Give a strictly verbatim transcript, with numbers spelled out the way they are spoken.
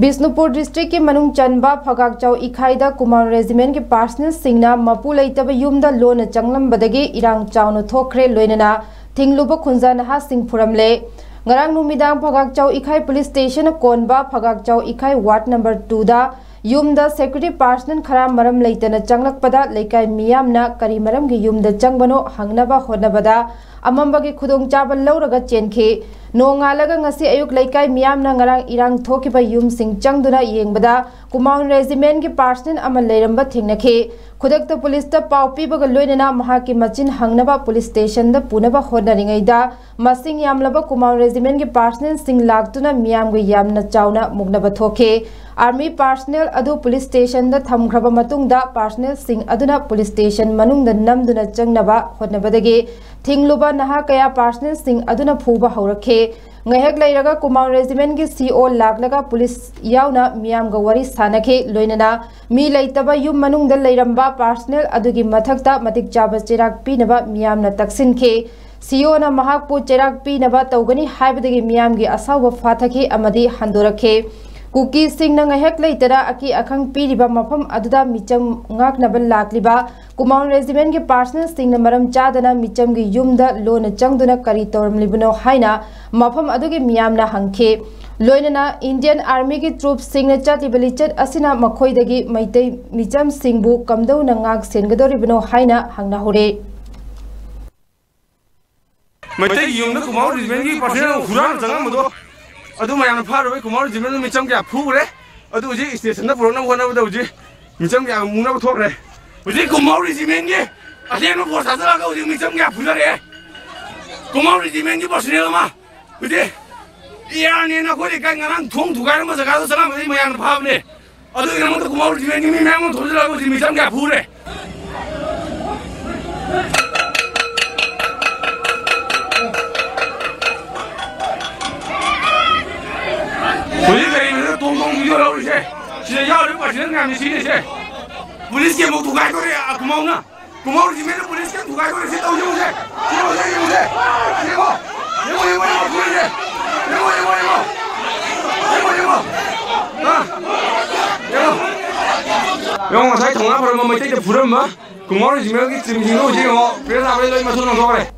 ꯕꯤꯁꯅꯨꯄꯨꯔ ꯗꯤꯁꯇ꯭ꯔꯤꯛꯀꯤ ꯃꯅꯨꯡ ꯆꯟꯕ ꯐꯒꯥꯛꯆꯥꯎ ꯏꯈꯥꯏꯗ ꯀꯨꯃꯥꯎꯟ ꯔꯦꯖꯤꯃꯦꯟꯒꯤ ꯄꯥꯔꯁꯅꯦꯜꯁꯤꯡꯅ ꯃꯄꯨ ꯂꯩꯇꯕ ꯌꯨꯝꯗ ꯂꯣꯟꯅ ꯆꯪꯂꯝꯕꯗꯒꯤ ꯏꯔꯥꯡ ꯆꯥꯎꯅ ꯊꯣꯛꯈ꯭ꯔꯦ, ꯂꯣꯏꯅꯅ ꯊꯤꯡꯂꯨꯕ ꯈꯨꯟꯖꯥ ꯅꯍꯥꯁꯤꯡ ꯐꯨꯔꯝꯂꯦ꯫ ꯉꯔꯥꯡ ꯅꯨꯃꯤꯗꯥꯡ ꯐꯒꯥꯛꯆꯥꯎ ꯏꯈꯥꯏ ꯄꯨꯂꯤꯁ ꯁ꯭ꯇꯦꯁꯟꯅ ꯀꯣꯟꯕ ꯐꯒꯥꯛꯆꯥꯎ ꯏꯈꯥꯏ ꯋꯥꯔꯗ ꯅꯝꯕꯔ ꯇꯨꯗ ꯌꯨꯝꯗ ꯁꯦꯀ꯭ꯌꯨꯔꯤꯇꯤ ꯄꯥꯔꯁꯅꯦꯜ ꯈꯔ ꯃꯔꯝ ꯂꯩꯇꯅ ꯆꯪꯂꯛꯄꯗ ꯂꯩꯀꯥꯏ ꯃꯤꯌꯥꯝꯅ ꯀꯔꯤ ꯃꯔꯝꯒꯤ ꯌꯨꯝꯗ ꯆꯪꯕꯅꯣ ꯍꯪꯅꯕ ꯍꯣꯠꯅꯕꯗ ꯑꯃꯝꯕꯒꯤ ꯈꯨꯗꯣꯡꯆꯥꯕ ꯂꯧꯔꯒ ꯆꯦꯟꯈꯤ꯫ ꯅꯣꯡꯉꯥꯜꯂꯒ ꯉꯁꯤ ꯑꯌꯨꯛ ꯂꯩꯀꯥꯏ ꯃꯤꯌꯥꯝꯅ ꯉꯔꯥꯡ ꯏꯔꯥꯡ ꯊꯣꯛꯈꯤꯕ ꯌꯨꯝꯁꯤꯡ ꯆꯪꯗꯨꯅ ꯌꯦꯡꯕꯗ ꯀꯨꯃꯥꯎꯟ ꯔꯦꯖꯤꯃꯦꯟꯒꯤ ꯄꯥꯔꯁꯅꯦꯜ ꯑꯃ ꯂꯩꯔꯝꯕ ꯊꯦꯡꯅꯈꯤ꯫ ꯈꯨꯗꯛꯇ ꯄꯨꯂꯤꯁꯇ ꯄꯥꯎ ꯄꯤꯕꯒ ꯂꯣꯏꯅꯅ ꯃꯍꯥꯛꯀꯤ ꯃꯆꯤꯟ ꯍꯪꯅꯕ ꯄꯨꯂꯤꯁ ꯁ꯭ꯇꯦꯁꯟꯗ ꯄꯨꯅꯕ ꯍꯣꯠꯅꯔꯤꯉꯩꯗ ꯃꯁꯤꯡ ꯌꯥꯝꯂꯕ ꯀꯨꯃꯥꯎꯟ ꯔꯦꯖꯤꯃꯦꯟꯒꯤ ꯄꯥꯔꯁꯅꯦꯜꯁꯤꯡ ꯂꯥꯛꯇꯨꯅ ꯃꯤꯌꯥꯝꯒ ꯌꯥꯝꯅ ꯆꯥꯎꯅ ꯃꯨꯛꯅꯕ ꯊꯣꯛꯈꯤ꯫ ꯑꯥꯔꯃꯤ ꯄꯥꯔꯁꯅꯦꯜ ꯑꯗꯨ ꯄꯨꯂꯤꯁ ꯁ꯭ꯇꯦꯁꯟꯗ ꯊꯝꯈ꯭ꯔꯕ ꯃꯇꯨꯡꯗ ꯄꯥꯔꯁꯅꯦꯜꯁꯤꯡ ꯑꯗꯨꯅ ꯄꯨꯂꯤꯁ ꯁ꯭ꯇꯦꯁꯟ ꯃꯅꯨꯡꯗ ꯅꯝꯗꯨꯅ ꯆꯪꯅꯕ ꯍꯣꯠꯅꯕꯗꯒꯤ ꯊꯤꯡꯂꯨꯕ ꯅꯍꯥ ꯀꯌꯥ ꯄꯥꯔꯁꯅꯦꯜꯁꯤꯡ ꯑꯗꯨꯅ ꯐꯨꯕ ꯍꯧꯔꯛꯈꯤ꯫ ꯉꯥꯏꯍꯥꯛ ꯂꯩꯔꯒ ꯀꯨꯃꯥꯎꯟ ꯔꯦꯖꯤꯃꯦꯟꯒꯤ ꯁꯤ ꯑꯣ ꯂꯥꯛꯂꯒ ꯄꯨꯂꯤꯁ ꯌꯥꯎꯅ ꯃꯤꯌꯥꯝꯒ ꯋꯥꯔꯤ ꯁꯥꯅꯈꯤ, ꯂꯣꯏꯅꯅ ꯃꯤ ꯂꯩꯇꯕ ꯌꯨꯝ ꯃꯅꯨꯡꯗ ꯂꯩꯔꯝꯕ ꯄꯥꯔꯁꯅꯦꯜ ꯑꯗꯨꯒꯤ ꯃꯊꯛꯇ ꯃꯇꯤꯛ ꯆꯥꯕ ꯆꯩꯔꯥꯛ ꯄꯤꯅꯕ ꯃꯤꯌꯥꯝꯅ ꯇꯛꯁꯤꯟꯈꯤ꯫ ꯁꯤ ꯑꯣꯅ ꯃꯍꯥꯛꯄꯨ ꯆꯩꯔꯥꯛ ꯄꯤꯅꯕ ꯇꯧꯒꯅꯤ ꯍꯥꯏꯕꯗꯒꯤ ꯃꯤꯌꯥꯝꯒꯤ ꯑꯁꯥꯎꯕ ꯐꯥꯊꯈꯤ ꯑꯃꯗꯤ ꯍꯟꯗꯣꯔꯛꯈꯤ꯫ ꯀꯨꯀꯤꯁꯤꯡꯅ ꯉꯥꯏꯍꯥꯛ ꯂꯩꯇꯅ ꯑꯀꯤ ꯑꯈꯪ ꯄꯤꯔꯤꯕ ꯃꯐꯝ ꯑꯗꯨꯗ ꯃꯤꯆꯝ ꯉꯥꯛꯅꯕ ꯂꯥꯛꯂꯤꯕ ꯀꯨꯃꯥꯎꯟ ꯔꯦꯖꯤꯃꯦꯟꯒꯤ ꯄꯥꯔꯁꯅꯦꯜꯁꯤꯡꯅ ꯃꯔꯝ ꯆꯥꯗꯅ ꯃꯤꯆꯝꯒꯤ ꯌꯨꯝꯗ ꯂꯣꯟꯅ ꯆꯪꯗꯨꯅ ꯀꯔꯤ ꯇꯧꯔꯝꯂꯤꯕꯅꯣ ꯍꯥꯏꯅ ꯃꯐꯝ ꯑꯗꯨꯒꯤ ꯃꯤꯌꯥꯝꯅ ꯍꯪꯈꯤ꯫ ꯂꯣꯏꯅꯅ ꯏꯟꯗꯤꯌꯟ ꯑꯥꯔꯃꯤꯒꯤ ꯇ꯭ꯔꯨꯞꯁꯤꯡꯅ ꯆꯠꯂꯤꯕ ꯂꯤꯆꯠ ꯑꯁꯤꯅ ꯃꯈꯣꯏꯗꯒꯤ ꯃꯩꯇꯩ ꯃꯤꯆꯝꯁꯤꯡꯕꯨ ꯀꯝꯗꯧꯅ ꯉꯥꯛ ꯁꯦꯟꯒꯗꯧꯔꯤꯕꯅꯣ ꯍꯥꯏꯅ ꯍꯪꯅꯍꯧꯔꯦ꯫ ꯃꯩꯇꯩꯒꯤ ꯌꯨꯝꯗ ꯀꯨꯃꯥꯎ ꯔꯦꯖꯤꯃꯦꯟꯒꯤ ꯄꯥꯔꯁꯅꯦꯜ ꯍꯨꯔꯥꯟ ꯆꯪꯉꯝꯕꯗꯣ, ꯑꯗꯨ ꯃꯌꯥꯝꯅ ꯐꯥꯔꯨꯕꯩ ꯀꯨꯃꯥꯎ ꯔꯦꯖꯤꯃꯦꯟꯗ ꯃꯤꯆꯝ ꯀꯌꯥ ꯐꯨꯈ꯭ꯔꯦ꯫ ꯑꯗꯨ ꯍꯧꯖꯤꯛ ꯁ꯭ꯇꯦꯁꯟꯗ ꯄꯨꯔꯛꯅꯕ ꯍꯣꯠꯅꯕꯗ ꯍꯧꯖꯤꯛ ꯃꯤꯆꯝ ꯀꯌꯥ ꯃꯨꯛꯅꯕ ꯊꯣꯛꯈ꯭ꯔꯦ꯫ ꯍꯧꯖꯤꯛ ꯀꯨꯃꯥꯎ ꯔꯦꯖꯤꯃꯦꯟꯒꯤ ꯑꯍꯦꯟꯕ ꯐꯣꯔꯁ ꯊꯥꯖꯤꯜꯂꯛꯑꯒ ꯍꯧꯖꯤꯛ ꯃꯤꯆꯝ ꯀꯌꯥ ꯐꯨꯊꯔꯛꯑꯦ꯫ ꯀꯨꯃꯥꯎ ꯔꯦꯖꯤꯃꯦꯟꯒꯤ ꯄꯥꯔꯁꯅꯦꯜ ꯑꯃ ꯍꯧꯖꯤꯛ ꯑꯦ ꯑꯥꯔꯅꯦꯅ ꯑꯩꯈꯣꯏ ꯂꯩꯀꯥꯏ ꯉꯔꯥꯡ ꯊꯣꯡ ꯊꯨꯒꯥꯏꯔꯝꯕ ꯖꯒꯥꯗꯣ ꯆꯪꯉꯝꯕꯗꯒꯤ ꯃꯌꯥꯝꯅ ꯐꯥꯕꯅꯦ꯫ ꯑꯗꯨꯒꯤꯗꯃꯛꯇ ꯀꯨꯃꯥꯎ ꯔꯦꯖꯤꯃꯦꯟꯒꯤ ꯃꯤ ꯃꯌꯥꯝ ꯑꯃ ꯊꯣꯛꯆꯤꯜꯂꯒ ꯍꯧꯖꯤꯛ ꯃꯤꯆꯝ ꯀꯌꯥ ꯐꯨꯔꯦ꯫ ꯍꯧꯖꯤꯛ ꯀꯔꯤꯅꯣ ꯇꯣꯡ ꯇꯣꯡ ꯚꯤꯗꯤꯑꯣ ꯂꯧꯔꯤꯁꯦ? ꯁꯤꯗ ꯌꯥꯎꯔꯤꯕ ꯄꯥꯔꯁꯅꯦꯜ ꯃꯌꯥꯝꯁꯦ ꯁꯤꯅꯤꯁꯦ꯫ ꯄꯨꯂꯤꯁꯀꯤ ꯑꯃꯨꯛ ꯊꯨꯒꯥꯏꯗꯣꯔꯦ, ꯑ, ꯀꯨꯃꯥꯎꯅ꯫ ꯀꯨꯃꯥꯎ ꯔꯦꯖꯤꯃꯦꯟꯅ ꯄꯨꯂꯤꯁꯀꯤ ꯊꯨꯒꯥꯏꯗꯣꯔꯦ, ꯁꯤ ꯇꯧꯁꯦ, ꯌꯦꯡꯉꯨꯁꯦ꯫ ꯁꯤ ꯌꯦꯡꯉꯨꯁꯦ, ꯌꯦꯡꯉꯨꯁꯦ꯫ ꯌꯦꯡꯉꯣ, ꯌꯦꯡꯉꯣ, ꯌꯦꯡꯉꯣ, ꯐꯨꯔꯤꯁꯦ꯫ ꯌꯦꯡꯉꯣ, ꯌꯦꯡꯉꯣ, ꯌꯦꯡꯉꯣ꯫ ꯌꯦꯡꯉꯣ, ꯌꯦꯡꯉꯣ꯫ ꯃꯉꯥ ꯐꯥꯔꯝꯕ ꯃꯩꯇꯩꯗ ꯐꯨꯔꯝꯕ ꯀꯨꯃꯥꯔ ꯔꯤꯖꯤꯃꯦꯜꯒꯤ ꯇꯤꯝꯁꯤꯡꯗꯣ ꯍꯧꯖꯤꯛ ꯌꯦꯡꯉꯣ, ꯄ꯭ꯔꯦꯁ ꯂꯥꯛꯄꯗꯩ ꯂꯣꯏ ꯃꯊꯨꯟ ꯂꯪꯊꯣꯛꯈ꯭ꯔꯦ꯫